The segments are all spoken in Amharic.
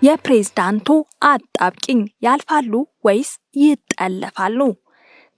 የፕሬዝዳንቱ አጣብቂኝ ያልፋሉ ወይስ ይጠለፋሉ?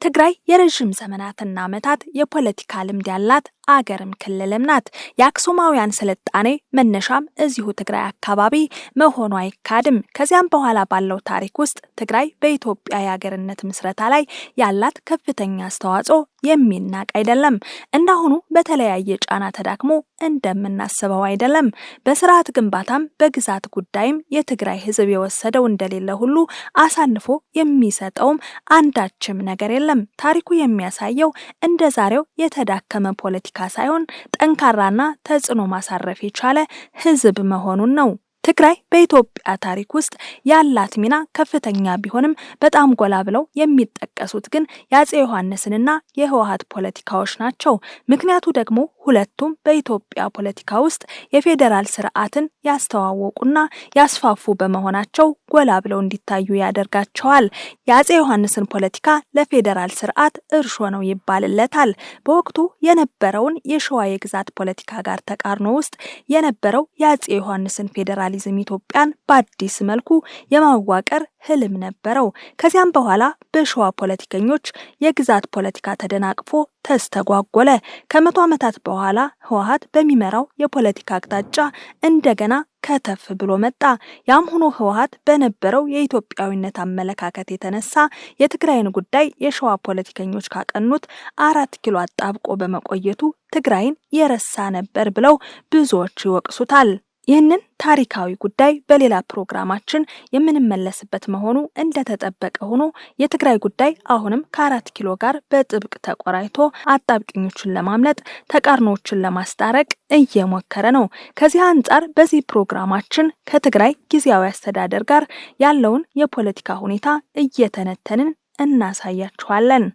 ትግራይ የረዥም ዘመናትና ዓመታት የፖለቲካ ልምድ ያላት አገርም ክልልም ናት። የአክሱማውያን ስልጣኔ መነሻም እዚሁ ትግራይ አካባቢ መሆኑ አይካድም። ከዚያም በኋላ ባለው ታሪክ ውስጥ ትግራይ በኢትዮጵያ የአገርነት ምስረታ ላይ ያላት ከፍተኛ አስተዋጽኦ የሚናቅ አይደለም። እንዳሁኑ በተለያየ ጫና ተዳክሞ እንደምናስበው አይደለም። በስርዓት ግንባታም በግዛት ጉዳይም የትግራይ ሕዝብ የወሰደው እንደሌለ ሁሉ አሳልፎ የሚሰጠውም አንዳችም ነገር የለም። ታሪኩ የሚያሳየው እንደ ዛሬው የተዳከመ ፖለቲካ ሳይሆን ጠንካራና ተጽዕኖ ማሳረፍ የቻለ ሕዝብ መሆኑን ነው። ትግራይ በኢትዮጵያ ታሪክ ውስጥ ያላት ሚና ከፍተኛ ቢሆንም በጣም ጎላ ብለው የሚጠቀሱት ግን የአፄ ዮሐንስንና የህወሓት ፖለቲካዎች ናቸው። ምክንያቱ ደግሞ ሁለቱም በኢትዮጵያ ፖለቲካ ውስጥ የፌዴራል ስርዓትን ያስተዋወቁና ያስፋፉ በመሆናቸው ጎላ ብለው እንዲታዩ ያደርጋቸዋል። የአፄ ዮሐንስን ፖለቲካ ለፌዴራል ስርዓት እርሾ ነው ይባልለታል። በወቅቱ የነበረውን የሸዋ የግዛት ፖለቲካ ጋር ተቃርኖ ውስጥ የነበረው የአፄ ዮሐንስን ፌዴራሊዝም ኢትዮጵያን በአዲስ መልኩ የማዋቀር ህልም ነበረው። ከዚያም በኋላ በሸዋ ፖለቲከኞች የግዛት ፖለቲካ ተደናቅፎ ተስተጓጎለ። ከ100 ዓመታት በኋላ ህወሓት በሚመራው የፖለቲካ አቅጣጫ እንደገና ከተፍ ብሎ መጣ። ያም ሆኖ ህወሓት በነበረው የኢትዮጵያዊነት አመለካከት የተነሳ የትግራይን ጉዳይ የሸዋ ፖለቲከኞች ካቀኑት 4 ኪሎ አጣብቆ በመቆየቱ ትግራይን የረሳ ነበር ብለው ብዙዎች ይወቅሱታል። ይህንን ታሪካዊ ጉዳይ በሌላ ፕሮግራማችን የምንመለስበት መሆኑ እንደተጠበቀ ሆኖ የትግራይ ጉዳይ አሁንም ከ4 ኪሎ ጋር በጥብቅ ተቆራይቶ አጣብቂኞችን ለማምለጥ ተቃርኖዎችን ለማስታረቅ እየሞከረ ነው። ከዚህ አንጻር በዚህ ፕሮግራማችን ከትግራይ ጊዜያዊ አስተዳደር ጋር ያለውን የፖለቲካ ሁኔታ እየተነተንን እናሳያችኋለን።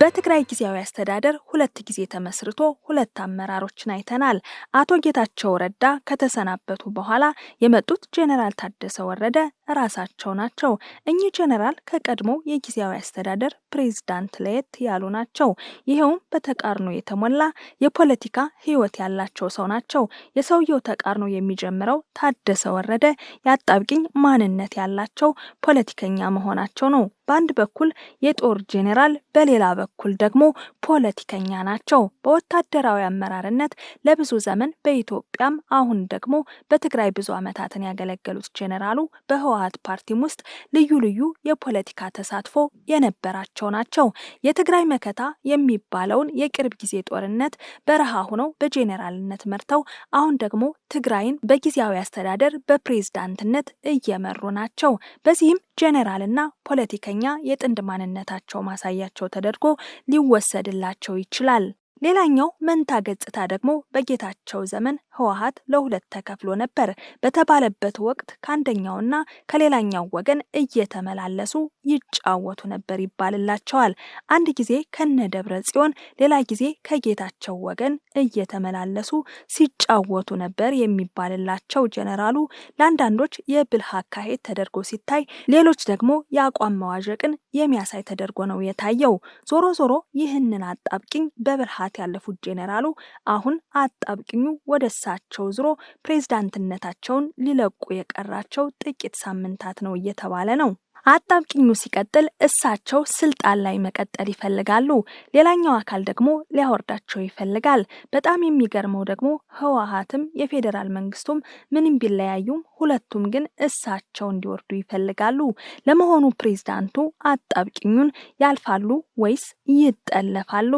በትግራይ ጊዜያዊ አስተዳደር 2 ጊዜ ተመስርቶ 2 አመራሮችን አይተናል። አቶ ጌታቸው ረዳ ከተሰናበቱ በኋላ የመጡት ጄኔራል ታደሰ ወረደ ራሳቸው ናቸው። እኚህ ጄኔራል ከቀድሞ የጊዜያዊ አስተዳደር ፕሬዝዳንት ለየት ያሉ ናቸው። ይኸውም በተቃርኖ የተሞላ የፖለቲካ ሕይወት ያላቸው ሰው ናቸው። የሰውየው ተቃርኖ የሚጀምረው ታደሰ ወረደ የአጣብቂኝ ማንነት ያላቸው ፖለቲከኛ መሆናቸው ነው። በአንድ በኩል የጦር ጄኔራል፣ በሌላ በኩል ደግሞ ፖለቲከኛ ናቸው። በወታደራዊ አመራርነት ለብዙ ዘመን በኢትዮጵያም አሁን ደግሞ በትግራይ ብዙ ዓመታትን ያገለገሉት ጄኔራሉ በህወሓት ፓርቲም ውስጥ ልዩ ልዩ የፖለቲካ ተሳትፎ የነበራቸው ናቸው። የትግራይ መከታ የሚባለውን የቅርብ ጊዜ ጦርነት በረሃ ሆነው በጄኔራልነት መርተው አሁን ደግሞ ትግራይን በጊዜያዊ አስተዳደር በፕሬዝዳንትነት እየመሩ ናቸው። በዚህም ጄኔራልና ፖለቲከኛ የጥንድ ማንነታቸው ማሳያቸው ተደርጎ ሊወሰድላቸው ይችላል። ሌላኛው መንታ ገጽታ ደግሞ በጌታቸው ዘመን ህወሓት ለሁለት ተከፍሎ ነበር በተባለበት ወቅት ከአንደኛውና ከሌላኛው ወገን እየተመላለሱ ይጫወቱ ነበር ይባልላቸዋል። አንድ ጊዜ ከነ ደብረ ጽዮን፣ ሌላ ጊዜ ከጌታቸው ወገን እየተመላለሱ ሲጫወቱ ነበር የሚባልላቸው ጄኔራሉ ለአንዳንዶች የብልህ አካሄድ ተደርጎ ሲታይ፣ ሌሎች ደግሞ የአቋም መዋዠቅን የሚያሳይ ተደርጎ ነው የታየው። ዞሮ ዞሮ ይህንን አጣብቂኝ በብልሃት ያለፉት ጄኔራሉ አሁን አጣብቂኙ ወደ እሳቸው ዞሮ ፕሬዝዳንትነታቸውን ሊለቁ የቀራቸው ጥቂት ሳምንታት ነው እየተባለ ነው። አጣብቂኙ ሲቀጥል እሳቸው ስልጣን ላይ መቀጠል ይፈልጋሉ። ሌላኛው አካል ደግሞ ሊያወርዳቸው ይፈልጋል። በጣም የሚገርመው ደግሞ ህወሓትም የፌዴራል መንግስቱም ምንም ቢለያዩም ሁለቱም ግን እሳቸው እንዲወርዱ ይፈልጋሉ። ለመሆኑ ፕሬዝዳንቱ አጣብቂኙን ያልፋሉ ወይስ ይጠለፋሉ?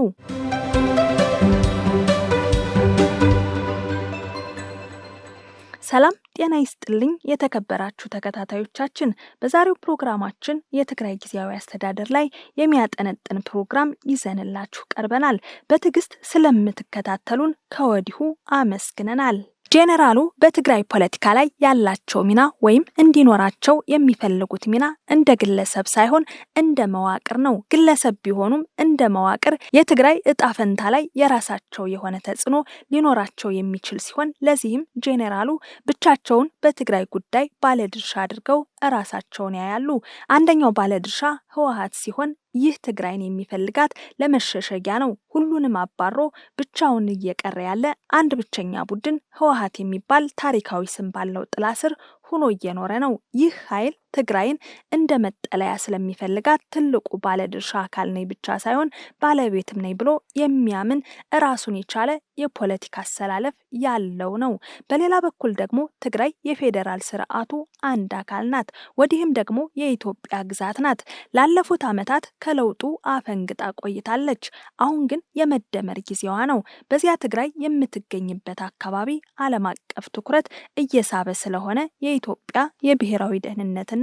ሰላም ጤና ይስጥልኝ የተከበራችሁ ተከታታዮቻችን፣ በዛሬው ፕሮግራማችን የትግራይ ጊዜያዊ አስተዳደር ላይ የሚያጠነጥን ፕሮግራም ይዘንላችሁ ቀርበናል። በትዕግስት ስለምትከታተሉን ከወዲሁ አመስግነናል። ጄኔራሉ በትግራይ ፖለቲካ ላይ ያላቸው ሚና ወይም እንዲኖራቸው የሚፈልጉት ሚና እንደ ግለሰብ ሳይሆን እንደ መዋቅር ነው። ግለሰብ ቢሆኑም እንደ መዋቅር የትግራይ እጣ ፈንታ ላይ የራሳቸው የሆነ ተጽዕኖ ሊኖራቸው የሚችል ሲሆን ለዚህም ጄኔራሉ ብቻቸውን በትግራይ ጉዳይ ባለድርሻ አድርገው ራሳቸውን ያያሉ። አንደኛው ባለድርሻ ህወሓት ሲሆን ይህ ትግራይን የሚፈልጋት ለመሸሸጊያ ነው። ሁሉንም አባሮ ብቻውን እየቀረ ያለ አንድ ብቸኛ ቡድን ህወሓት የሚባል ታሪካዊ ስም ባለው ጥላ ስር ሆኖ እየኖረ ነው። ይህ ኃይል ትግራይን እንደ መጠለያ ስለሚፈልጋት ትልቁ ባለድርሻ አካል ነኝ ብቻ ሳይሆን ባለቤትም ነኝ ብሎ የሚያምን ራሱን የቻለ የፖለቲካ አሰላለፍ ያለው ነው። በሌላ በኩል ደግሞ ትግራይ የፌዴራል ስርዓቱ አንድ አካል ናት። ወዲህም ደግሞ የኢትዮጵያ ግዛት ናት። ላለፉት ዓመታት ከለውጡ አፈንግጣ ቆይታለች። አሁን ግን የመደመር ጊዜዋ ነው። በዚያ ትግራይ የምትገኝበት አካባቢ ዓለም አቀፍ ትኩረት እየሳበ ስለሆነ የኢትዮጵያ የብሔራዊ ደህንነትና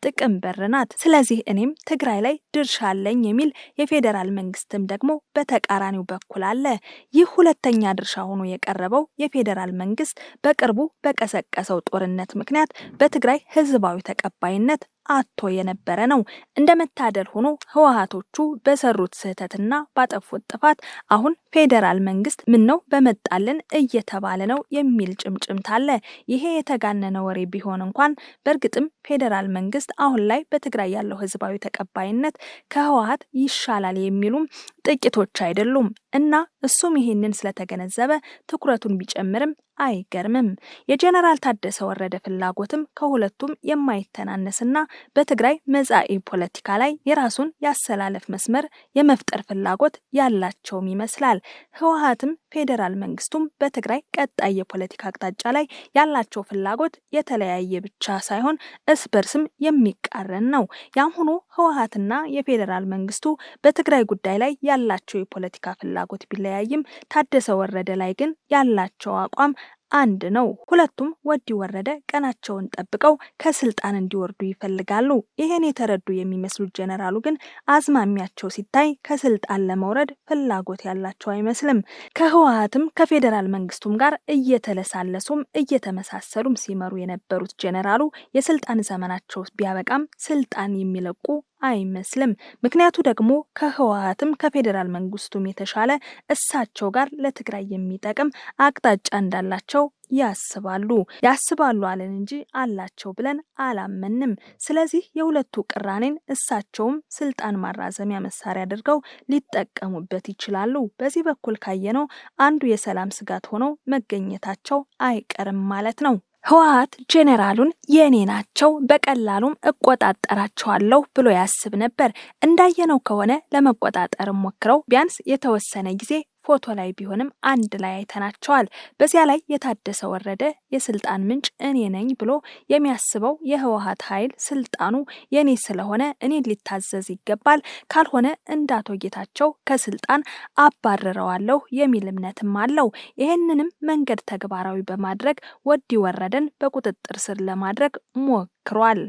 ጥቅም በር ናት። ስለዚህ እኔም ትግራይ ላይ ድርሻ አለኝ የሚል የፌዴራል መንግስትም ደግሞ በተቃራኒው በኩል አለ። ይህ ሁለተኛ ድርሻ ሆኖ የቀረበው የፌዴራል መንግስት በቅርቡ በቀሰቀሰው ጦርነት ምክንያት በትግራይ ህዝባዊ ተቀባይነት አጥቶ የነበረ ነው። እንደ መታደል ሆኖ ህወሓቶቹ በሰሩት ስህተትና ባጠፉት ጥፋት አሁን ፌዴራል መንግስት ምን ነው በመጣልን እየተባለ ነው የሚል ጭምጭምታ አለ። ይሄ የተጋነነ ወሬ ቢሆን እንኳን በእርግጥም ፌዴራል መንግስት አሁን ላይ በትግራይ ያለው ህዝባዊ ተቀባይነት ከህወሓት ይሻላል የሚሉም ጥቂቶች አይደሉም እና እሱም ይሄንን ስለተገነዘበ ትኩረቱን ቢጨምርም አይገርምም። የጀነራል ታደሰ ወረደ ፍላጎትም ከሁለቱም የማይተናነስና በትግራይ መጻኢ ፖለቲካ ላይ የራሱን ያሰላለፍ መስመር የመፍጠር ፍላጎት ያላቸውም ይመስላል። ህወሓትም ፌዴራል መንግስቱም በትግራይ ቀጣይ የፖለቲካ አቅጣጫ ላይ ያላቸው ፍላጎት የተለያየ ብቻ ሳይሆን እርስ በርስም የሚቃረን ነው። ያም ሆኖ ህወሓትና የፌዴራል መንግስቱ በትግራይ ጉዳይ ላይ ያላቸው የፖለቲካ ፍላጎት ቢለያይም ታደሰ ወረደ ላይ ግን ያላቸው አቋም አንድ ነው። ሁለቱም ወዲ ወረደ ቀናቸውን ጠብቀው ከስልጣን እንዲወርዱ ይፈልጋሉ። ይህን የተረዱ የሚመስሉት ጀነራሉ ግን አዝማሚያቸው ሲታይ ከስልጣን ለመውረድ ፍላጎት ያላቸው አይመስልም። ከህወሓትም ከፌዴራል መንግስቱም ጋር እየተለሳለሱም እየተመሳሰሉም ሲመሩ የነበሩት ጀነራሉ የስልጣን ዘመናቸው ቢያበቃም ስልጣን የሚለቁ አይመስልም። ምክንያቱ ደግሞ ከህወሓትም ከፌዴራል መንግስቱም የተሻለ እሳቸው ጋር ለትግራይ የሚጠቅም አቅጣጫ እንዳላቸው ያስባሉ አለን እንጂ አላቸው ብለን አላመንም። ስለዚህ የሁለቱ ቅራኔን እሳቸውም ስልጣን ማራዘሚያ መሳሪያ አድርገው ሊጠቀሙበት ይችላሉ። በዚህ በኩል ካየነው አንዱ የሰላም ስጋት ሆነው መገኘታቸው አይቀርም ማለት ነው። ህወሓት ጄኔራሉን የኔ ናቸው በቀላሉም እቆጣጠራቸዋለሁ ብሎ ያስብ ነበር። እንዳየነው ከሆነ ለመቆጣጠር ሞክረው ቢያንስ የተወሰነ ጊዜ ፎቶ ላይ ቢሆንም አንድ ላይ አይተናቸዋል። በዚያ ላይ የታደሰ ወረደ የስልጣን ምንጭ እኔ ነኝ ብሎ የሚያስበው የህወሓት ኃይል ስልጣኑ የኔ ስለሆነ እኔን ሊታዘዝ ይገባል፣ ካልሆነ እንደ አቶ ጌታቸው ከስልጣን አባርረዋለሁ የሚል እምነትም አለው። ይህንንም መንገድ ተግባራዊ በማድረግ ወዲ ወረደን በቁጥጥር ስር ለማድረግ ሞክሯል።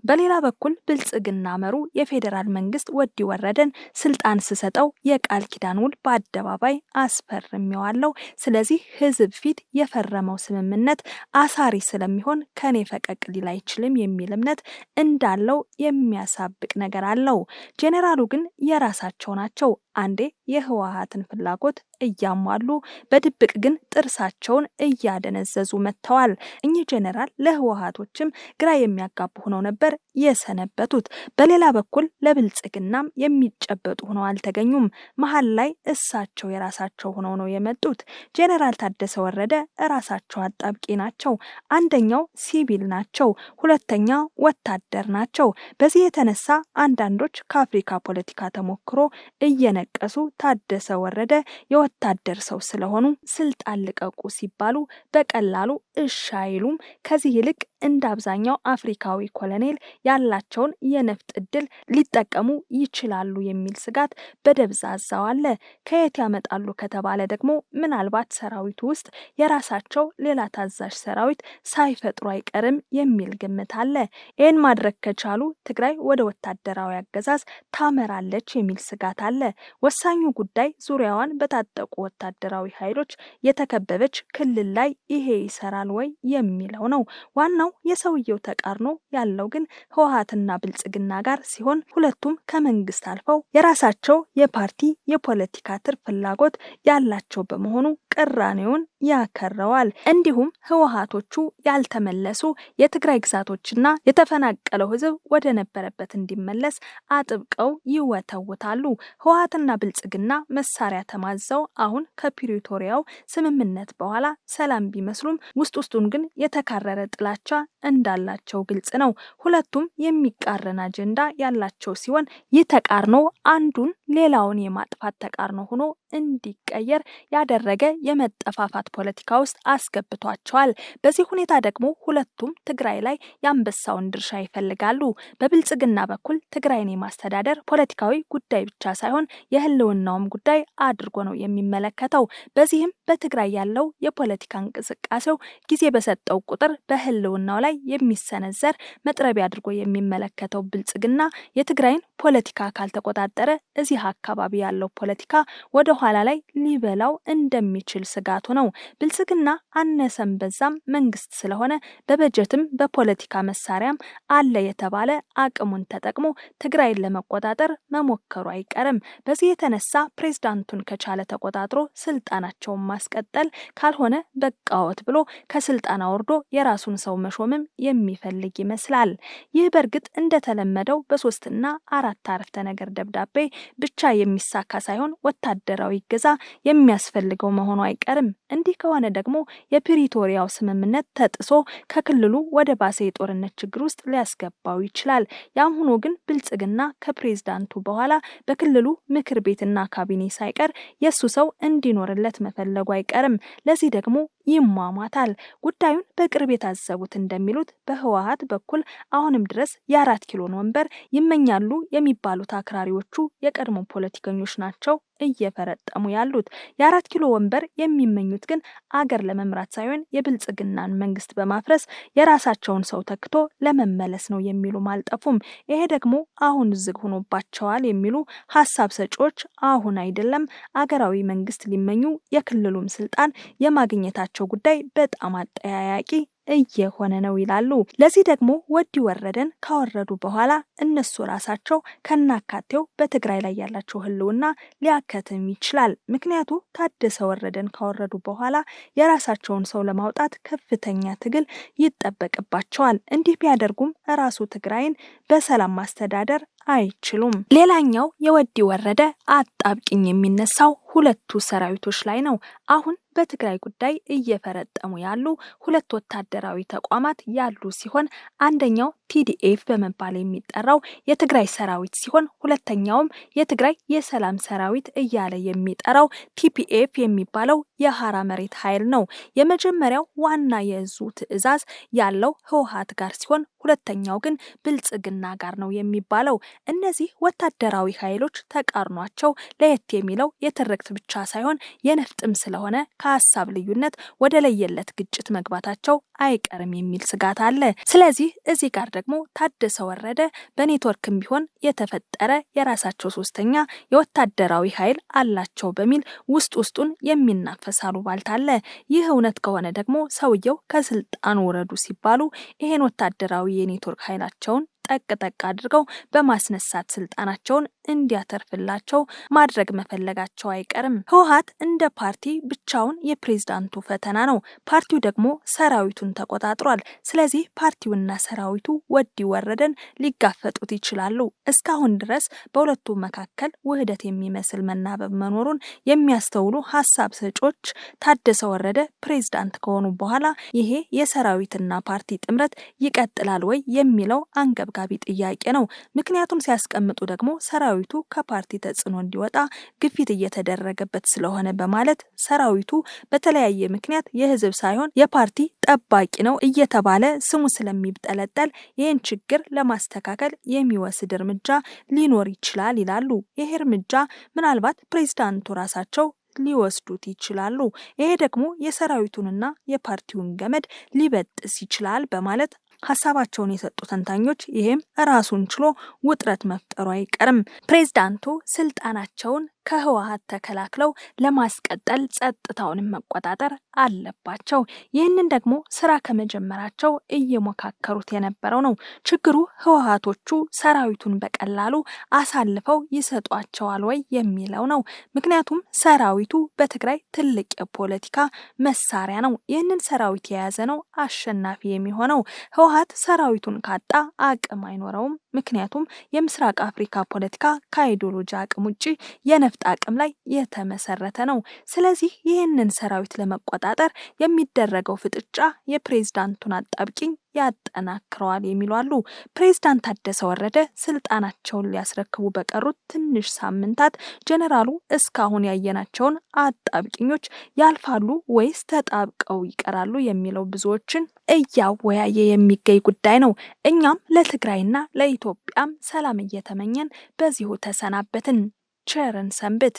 በሌላ በኩል ብልጽግና መሩ የፌዴራል መንግስት ወዲ ወረደን ስልጣን ስሰጠው የቃል ኪዳን ውል በአደባባይ አስፈርሜዋለሁ። ስለዚህ ህዝብ ፊት የፈረመው ስምምነት አሳሪ ስለሚሆን ከኔ ፈቀቅ ሊል አይችልም የሚል እምነት እንዳለው የሚያሳብቅ ነገር አለው። ጄኔራሉ ግን የራሳቸው ናቸው። አንዴ የህወሓትን ፍላጎት እያሟሉ በድብቅ ግን ጥርሳቸውን እያደነዘዙ መጥተዋል። እኚህ ጄኔራል ለህወሓቶችም ግራ የሚያጋቡ ሆነው ነበር የሰነበቱት። በሌላ በኩል ለብልጽግናም የሚጨበጡ ሆነው አልተገኙም። መሀል ላይ እሳቸው የራሳቸው ሆነው ነው የመጡት። ጄኔራል ታደሰ ወረደ እራሳቸው አጣብቂ ናቸው። አንደኛው ሲቪል ናቸው፣ ሁለተኛው ወታደር ናቸው። በዚህ የተነሳ አንዳንዶች ከአፍሪካ ፖለቲካ ተሞክሮ እየነቀሱ ታደሰ ወረደ የወታደር ሰው ስለሆኑ ስልጣን ልቀቁ ሲባሉ በቀላሉ እሺ አይሉም። ከዚህ ይልቅ እንደ አብዛኛው አፍሪካዊ ኮሎኔል ያላቸውን የነፍጥ እድል ሊጠቀሙ ይችላሉ የሚል ስጋት በደብዛዛው አለ። ከየት ያመጣሉ ከተባለ ደግሞ ምናልባት ሰራዊቱ ውስጥ የራሳቸው ሌላ ታዛዥ ሰራዊት ሳይፈጥሩ አይቀርም የሚል ግምት አለ። ይህን ማድረግ ከቻሉ ትግራይ ወደ ወታደራዊ አገዛዝ ታመራለች የሚል ስጋት አለ። ወሳኙ ጉዳይ ዙሪያዋን በታጠቁ ወታደራዊ ኃይሎች የተከበበች ክልል ላይ ይሄ ይሰራል ወይ የሚለው ነው። ዋናው የሰውየው ተቃርኖ ያለው ግን ህወሓትና ብልጽግና ጋር ሲሆን ሁለቱም ከመንግስት አልፈው የራሳቸው የፓርቲ የፖለቲካ ትርፍ ፍላጎት ያላቸው በመሆኑ ቅራኔውን ያከረዋል። እንዲሁም ህወሓቶቹ ያልተመለሱ የትግራይ ግዛቶችና የተፈናቀለው ህዝብ ወደ ነበረበት እንዲመለስ አጥብቀው ይወተውታሉ። ህወሓትና ብልጽግና መሳሪያ ተማዘው አሁን ከፕሪቶሪያው ስምምነት በኋላ ሰላም ቢመስሉም ውስጥ ውስጡን ግን የተካረረ ጥላቻ እንዳላቸው ግልጽ ነው። ሁለቱም የሚቃረን አጀንዳ ያላቸው ሲሆን ይህ ተቃርኖ አንዱን ሌላውን የማጥፋት ተቃርኖ ሆኖ እንዲቀየር ያደረገ የመጠፋፋት ፖለቲካ ውስጥ አስገብቷቸዋል። በዚህ ሁኔታ ደግሞ ሁለቱም ትግራይ ላይ የአንበሳውን ድርሻ ይፈልጋሉ። በብልጽግና በኩል ትግራይን የማስተዳደር ፖለቲካዊ ጉዳይ ብቻ ሳይሆን የህልውናውም ጉዳይ አድርጎ ነው የሚመለከተው። በዚህም በትግራይ ያለው የፖለቲካ እንቅስቃሴው ጊዜ በሰጠው ቁጥር በህልውናው ላይ የሚሰነዘር መጥረቢያ አድርጎ የሚመለከተው ብልጽግና የትግራይን ፖለቲካ ካልተቆጣጠረ እዚህ አካባቢ ያለው ፖለቲካ ወደ ኋላ ላይ ሊበላው እንደሚችል ስጋቱ ነው። ብልጽግና አነሰም በዛም መንግስት ስለሆነ በበጀትም በፖለቲካ መሳሪያም አለ የተባለ አቅሙን ተጠቅሞ ትግራይን ለመቆጣጠር መሞከሩ አይቀርም። በዚህ የተነሳ ፕሬዝዳንቱን ከቻለ ተቆጣጥሮ ስልጣናቸውን ማስቀጠል፣ ካልሆነ በቃወት ብሎ ከስልጣን አውርዶ የራሱን ሰው መሾምም የሚፈልግ ይመስላል። ይህ በእርግጥ እንደተለመደው በ3ና 4 አረፍተ ነገር ደብዳቤ ብቻ የሚሳካ ሳይሆን ወታደራዊ እገዛ የሚያስፈልገው መሆኑ አይቀርም። እንዲህ ከሆነ ደግሞ የፕሪቶሪያው ስምምነት ተጥሶ ከክልሉ ወደ ባሰ የጦርነት ችግር ውስጥ ሊያስገባው ይችላል። ያም ሆኖ ግን ብልጽግና ከፕሬዝዳንቱ በኋላ በክልሉ ምክር ቤትና ካቢኔ ሳይቀር የሱ ሰው እንዲኖርለት መፈለጉ አይቀርም። ለዚህ ደግሞ ይሟሟታል። ጉዳዩን በቅርብ የታዘቡት እንደሚሉት በህወሓት በኩል አሁንም ድረስ የ4 ኪሎን ወንበር ይመኛሉ የሚባሉት አክራሪዎቹ የቀድሞ ፖለቲከኞች ናቸው እየፈረጠሙ ያሉት። የ4 ኪሎ ወንበር የሚመኙት ግን አገር ለመምራት ሳይሆን የብልጽግናን መንግስት በማፍረስ የራሳቸውን ሰው ተክቶ ለመመለስ ነው የሚሉም አልጠፉም። ይሄ ደግሞ አሁን ዝግ ሆኖባቸዋል የሚሉ ሀሳብ ሰጪዎች አሁን አይደለም አገራዊ መንግስት ሊመኙ የክልሉም ስልጣን የማግኘታቸው ጉዳይ በጣም አጠያያቂ እየሆነ ነው ይላሉ። ለዚህ ደግሞ ወዲ ወረደን ካወረዱ በኋላ እነሱ ራሳቸው ከናካቴው በትግራይ ላይ ያላቸው ህልውና ሊያከትም ይችላል። ምክንያቱ ታደሰ ወረደን ካወረዱ በኋላ የራሳቸውን ሰው ለማውጣት ከፍተኛ ትግል ይጠበቅባቸዋል። እንዲህ ቢያደርጉም ራሱ ትግራይን በሰላም ማስተዳደር አይችሉም። ሌላኛው የወዲ ወረደ አጣብቂኝ የሚነሳው ሁለቱ ሰራዊቶች ላይ ነው። አሁን በትግራይ ጉዳይ እየፈረጠሙ ያሉ ሁለት ወታደራዊ ተቋማት ያሉ ሲሆን አንደኛው TDF በመባል የሚጠራው የትግራይ ሰራዊት ሲሆን ሁለተኛውም የትግራይ የሰላም ሰራዊት እያለ የሚጠራው TPF የሚባለው የሀራ መሬት ኃይል ነው። የመጀመሪያው ዋና የእዙ ትዕዛዝ ያለው ህወሓት ጋር ሲሆን ሁለተኛው ግን ብልጽግና ጋር ነው የሚባለው። እነዚህ ወታደራዊ ኃይሎች ተቃርኗቸው ለየት የሚለው የትርክት ብቻ ሳይሆን የነፍጥም ስለሆነ ከሀሳብ ልዩነት ወደ ለየለት ግጭት መግባታቸው አይቀርም የሚል ስጋት አለ። ስለዚህ እዚህ ጋር ደግሞ ታደሰ ወረደ በኔትወርክም ቢሆን የተፈጠረ የራሳቸው ሶስተኛ የወታደራዊ ኃይል አላቸው በሚል ውስጥ ውስጡን የሚናፈስ አሉባልታ አለ። ይህ እውነት ከሆነ ደግሞ ሰውየው ከስልጣን ወረዱ ሲባሉ ይሄን ወታደራዊ የኔትወርክ ኃይላቸውን ጠቅ ጠቅ አድርገው በማስነሳት ስልጣናቸውን እንዲያተርፍላቸው ማድረግ መፈለጋቸው አይቀርም። ህወሓት እንደ ፓርቲ ብቻውን የፕሬዝዳንቱ ፈተና ነው። ፓርቲው ደግሞ ሰራዊቱን ተቆጣጥሯል። ስለዚህ ፓርቲውና ሰራዊቱ ወዲ ወረደን ሊጋፈጡት ይችላሉ። እስካሁን ድረስ በሁለቱ መካከል ውህደት የሚመስል መናበብ መኖሩን የሚያስተውሉ ሀሳብ ሰጮች ታደሰ ወረደ ፕሬዝዳንት ከሆኑ በኋላ ይሄ የሰራዊትና ፓርቲ ጥምረት ይቀጥላል ወይ የሚለው አንገብጋቢ ጥያቄ ነው። ምክንያቱም ሲያስቀምጡ ደግሞ ሰራዊቱ ከፓርቲ ተጽዕኖ እንዲወጣ ግፊት እየተደረገበት ስለሆነ በማለት ሰራዊቱ በተለያየ ምክንያት የህዝብ ሳይሆን የፓርቲ ጠባቂ ነው እየተባለ ስሙ ስለሚጠለጠል ይህን ችግር ለማስተካከል የሚወስድ እርምጃ ሊኖር ይችላል ይላሉ። ይህ እርምጃ ምናልባት ፕሬዝዳንቱ ራሳቸው ሊወስዱት ይችላሉ። ይሄ ደግሞ የሰራዊቱንና የፓርቲውን ገመድ ሊበጥስ ይችላል በማለት ሀሳባቸውን የሰጡ ተንታኞች ይሄም ራሱን ችሎ ውጥረት መፍጠሩ አይቀርም። ፕሬዝዳንቱ ስልጣናቸውን ከህወሓት ተከላክለው ለማስቀጠል ጸጥታውንም መቆጣጠር አለባቸው። ይህንን ደግሞ ስራ ከመጀመራቸው እየሞካከሩት የነበረው ነው። ችግሩ ህወሓቶቹ ሰራዊቱን በቀላሉ አሳልፈው ይሰጧቸዋል ወይ የሚለው ነው። ምክንያቱም ሰራዊቱ በትግራይ ትልቅ የፖለቲካ መሳሪያ ነው። ይህንን ሰራዊት የያዘ ነው አሸናፊ የሚሆነው። ህወሓት ሰራዊቱን ካጣ አቅም አይኖረውም። ምክንያቱም የምስራቅ አፍሪካ ፖለቲካ ከአይዲዮሎጂ አቅም ውጭ የነፍጥ አቅም ላይ የተመሰረተ ነው። ስለዚህ ይህንን ሰራዊት ለመቆጣጠር የሚደረገው ፍጥጫ የፕሬዝዳንቱን አጣብቂኝ ያጠናክረዋል የሚሉ አሉ። ፕሬዝዳንት ታደሰ ወረደ ስልጣናቸውን ሊያስረክቡ በቀሩት ትንሽ ሳምንታት ጀነራሉ እስካሁን ያየናቸውን አጣብቂኞች ያልፋሉ ወይስ ተጣብቀው ይቀራሉ የሚለው ብዙዎችን እያወያየ የሚገኝ ጉዳይ ነው። እኛም ለትግራይና ለኢትዮጵያም ሰላም እየተመኘን በዚሁ ተሰናበትን። ቸርን ሰንብት።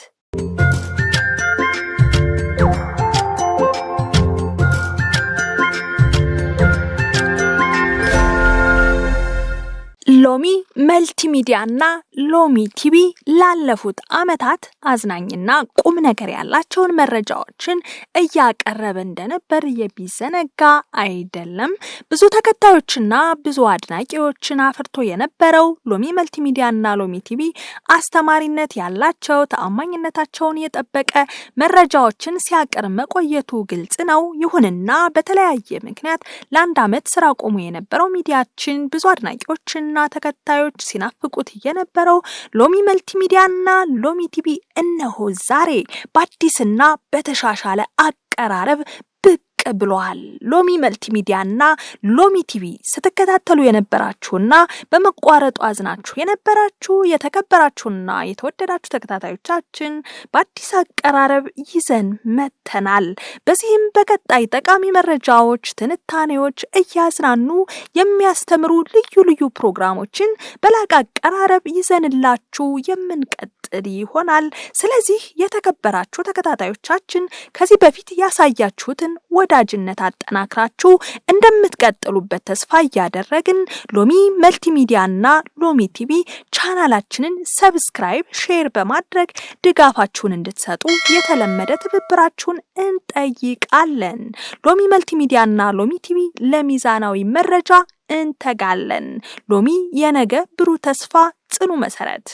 ሎሚ መልቲሚዲያና ሎሚ ቲቪ ላለፉት ዓመታት አዝናኝና ቁም ነገር ያላቸውን መረጃዎችን እያቀረበ እንደነበር የሚዘነጋ አይደለም። ብዙ ተከታዮችና ብዙ አድናቂዎችን አፍርቶ የነበረው ሎሚ መልቲሚዲያና ሎሚ ቲቪ አስተማሪነት ያላቸው ተአማኝነታቸውን የጠበቀ መረጃዎችን ሲያቀርብ መቆየቱ ግልጽ ነው። ይሁንና በተለያየ ምክንያት ለአንድ ዓመት ስራ ቆሞ የነበረው ሚዲያችን ብዙ አድናቂዎችና ተከታዮች ሲናፍቁት የነበረው ሎሚ መልቲሚዲያና ሎሚ ቲቪ እነሆ ዛሬ በአዲስና በተሻሻለ አቀራረብ ብቅ ብሏል። ሎሚ መልቲሚዲያና ሎሚ ቲቪ ስትከታተሉ የነበራችሁና በመቋረጡ አዝናችሁ የነበራችሁ የተከበራችሁና የተወደዳችሁ ተከታታዮቻችን በአዲስ አቀራረብ ይዘን መጥተናል። በዚህም በቀጣይ ጠቃሚ መረጃዎች፣ ትንታኔዎች እያዝናኑ የሚያስተምሩ ልዩ ልዩ ፕሮግራሞችን በላቀ አቀራረብ ይዘንላችሁ የምንቀጥል ይሆናል። ስለዚህ የተከበራችሁ ተከታታዮቻችን ከዚህ በፊት ያሳያችሁትን ወዳጅነት አጠናክራችሁ እንደምትቀጥሉበት ተስፋ እያደረግን ሎሚ መልቲሚዲያና ሎሚ ቲቪ ቻናላችንን subscribe፣ share በማድረግ ድጋፋችሁን እንድትሰጡ የተለመደ ትብብራችሁን እንጠይቃለን። ሎሚ መልቲሚዲያና ሎሚ ቲቪ ለሚዛናዊ መረጃ እንተጋለን። ሎሚ የነገ ብሩህ ተስፋ ጽኑ መሰረት።